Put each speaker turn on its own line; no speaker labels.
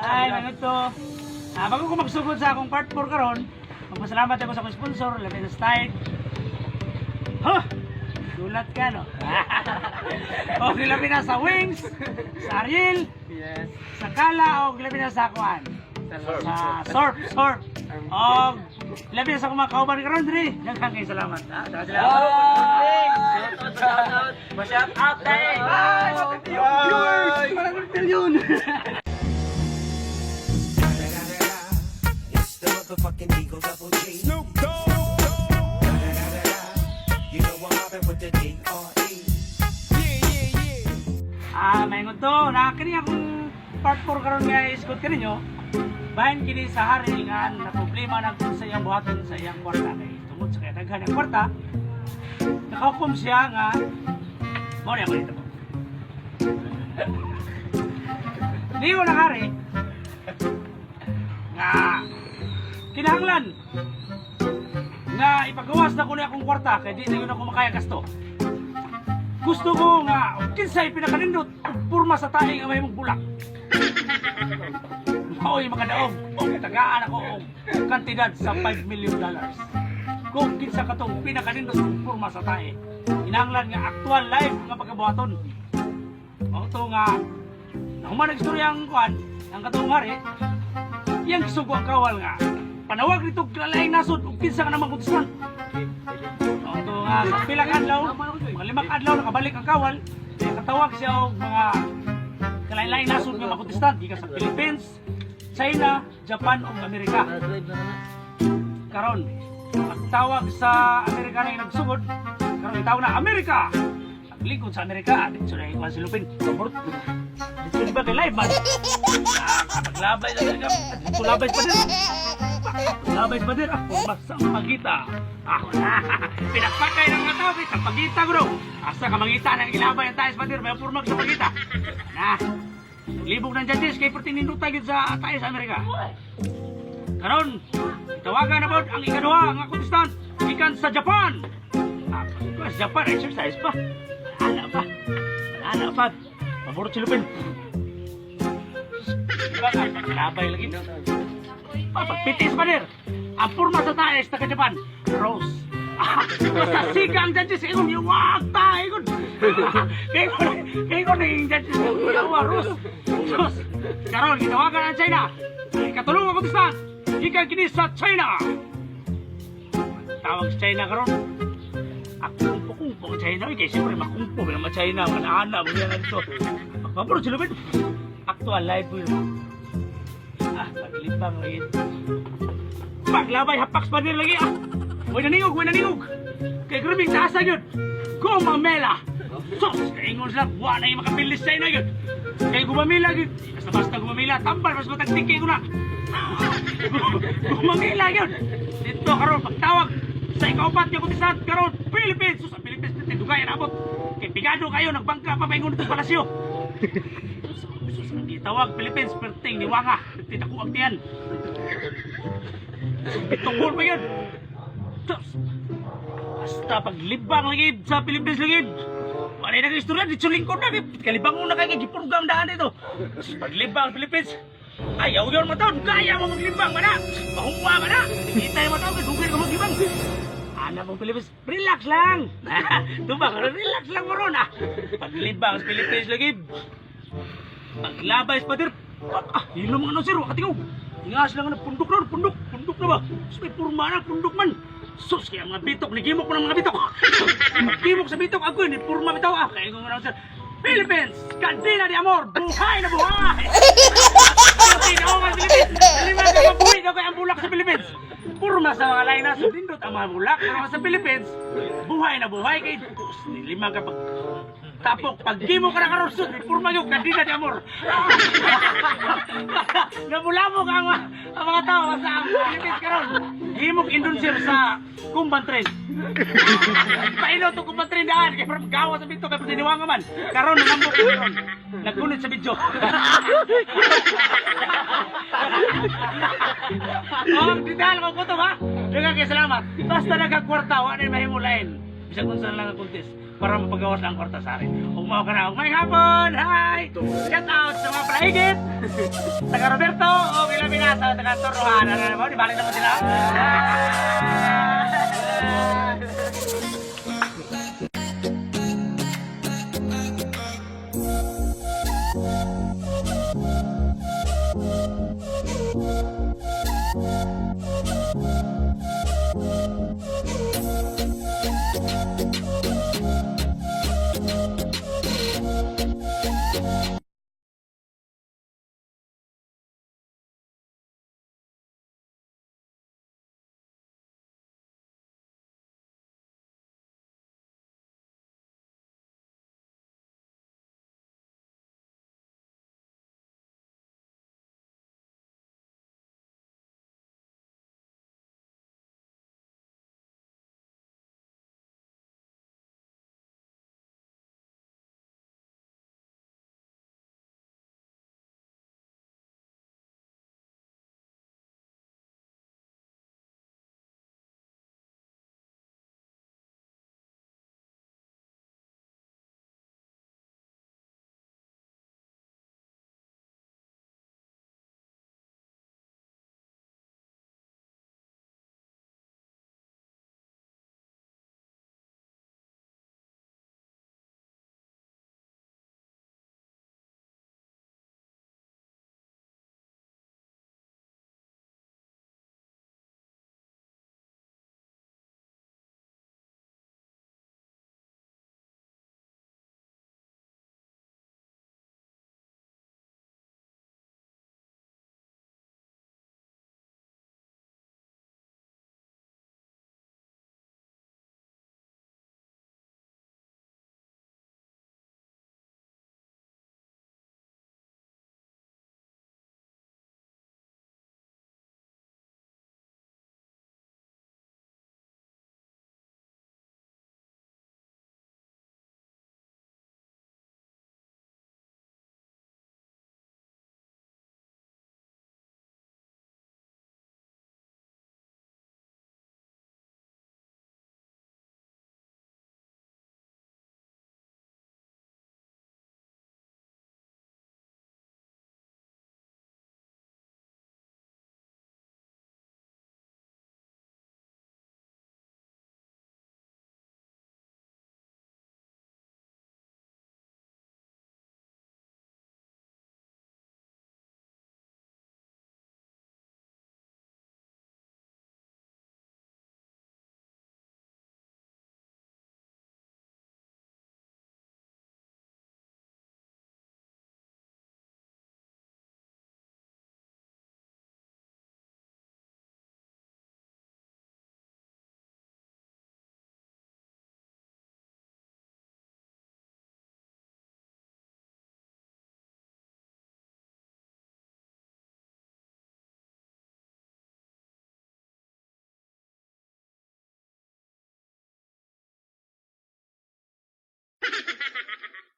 Ay, mga to. Bago ko magsugod sa akong part 4 karon, magpasalamat ako sa akong sponsor, labi na sa Tide. Huh? Gulat ka, no? O, labi na sa Wings, sa Ariel, sa Kala, o labi na sa Kuan. Sa Surf, Surf. O, labi na sa akong mga kauban karon diri. Daghang kay salamat. Ah, daghang salamat.
Shout out! Shout out tayo!
Ay, viewers! Parang billion!
It's the motherfucking Eagle Double G. Snoop Dogg. You know I'm mobbing with the D.R.E.
Maingon to, nakakini akong part 4 karon nga isgot kaninyo. Bahin kini sa hari nga na problema na kung sa iyang buhaton sa iyang kwarta kay tungod sa kay ng kwarta. Nakahukom siya nga mao niya dito po. Niyo na hari nga kinahanglan nga ipagawas na ko na akong kwarta kay di na yun ako makaya gasto. Gusto ko nga kinsay pinakanindot ug porma sa tae nga mahimong bulak. Mao'y makadaog og tagaan ako og kantidad sa $5 million. Kung kinsa katong pinakanindot ug porma sa tae. Kinahanglan nga actual live nga pagkabuhaton. Mao to nga nahuman ang istorya ang kuan ang katong hari iyang gisugo ang kawal nga panawag nito laing nasod ug kinsa ka namang contestant. Mao to nga sa pila ka adlaw, mga 5 ka adlaw nakabalik ang kawal, kaya katawag siya og mga kalain-laing nasod nga mga contestant gikan sa Philippines, China, Japan ug Amerika. Karon, pagtawag sa Amerika na nagsugod, karon itawag na Amerika. Paglingkod sa Amerika, dito na ikuha si Lupin. Dito di ba kay live man? Paglabay sa Amerika, dito labay pa din. Paglabay pa din, basta ang pagita. Pinakpakay ng mga tao, sa pagita bro. Asa ka mangita ng ilabay ang tayo sa pader, may purmag sa pagita. Na, libog ng judges kay perting ninduta gyud sa tayo sa Amerika. Karon, tawagan na pod ang ikaduha nga contestant gikan sa Japan. Sa Japan exercise pa. Ana pa. Ana pa. Paborito si Lupin. Diba ka, paglabay lagi. Pa, pagpitis pa dir. Ang purma sa tae sa taga Japan, Rose. Basta siga ang judges, ingon, yuwag ta, ingon. Kaya ko naging judges, yawa, Rose. Sus, karon gitawagan ang China. Ay, katulong ang contestant. Gikan kini sa China. Tawag sa China karon. Ako kungpo ang China, kay siyempre makungpo bilang ma China, mga ana mo yan dito. Pagpapuro sila ba? Actual live mo. Paglibang lagi. Paglabay hapak pa din lagi ah. Way naningog, way naningog. Kay grabing taasa yun. Gumamela. Sus, kaingon sila, wa na yung makabilis sa China yun. Kay gumamela yun. Basta basta gumamela, tambal, mas matagtiki ko na. Gumamela yun. Dito karon pagtawag sa ikaupat nga contestant karon Philippines. Sus, ang Philippines dito dugay ang abot. Kay pigado kayo nagbangka pa paingon dito sa palasyo. Sus, ang gitawag Philippines perting niwanga, perting dako ang tiyan. Pitong pa yun. Sus, basta paglibang lagi sa Philippines lagi. Wala na istorya dito lingkod na kalibangon na kay gipurgam daan dito. Sus, paglibang Philippines. Ayaw yun mataon, kaya mo maglibang mana. Mahuwa ka na. Kita yung mataon, dugay ka maglibang. Anak mong Philippines, relax lang. Diba, relax lang mo ron ah. Paglibang sa Philippines lagi. Paglabay sa pader, hilom nga no sir, wakatingog. Ingas lang na pundok na, pundok, pundok na ba? Sus, may purma na, pundok man. Sus, kaya mga bitok, nigimok ko ng mga bitok. Magimok sa bitok, ako ni purma bitaw ah. Kaya nga sir, Philippines, Kadena de Amor, buhay na buhay! Philippines, ako nga Philippines! Lima ka mabuhay daw kay ang bulak sa Philippines! Purma sa mga lain na sundindot ang mga bulak, pero sa Philippines, buhay na buhay kay lima ka pag tapok pag di mo ka na karon sud purma yung Kadena de Amor. Nabulamog ang mga tao sa ang Philippines karon. Himog Indonesia sa Kumban Train. Paino to Kumban Train daan kay parang gawa sa bito kay patiniwanga man. Karon nanambok ko karon. Naggunit sa video. Oh, di dahil ko gutom ha. Daghang kay salamat. Basta nagkakwarta wa na mahimo lain. Bisag unsa lang ang contest. Para mapagawas ang kwarta sa akin. Ug mao ka na, ug may hapon! Hi! Shout out sa mga palaigit! Taga Roberto o Ilabinasa, taga Torrohan. Ano na mo? Di balik naman sila.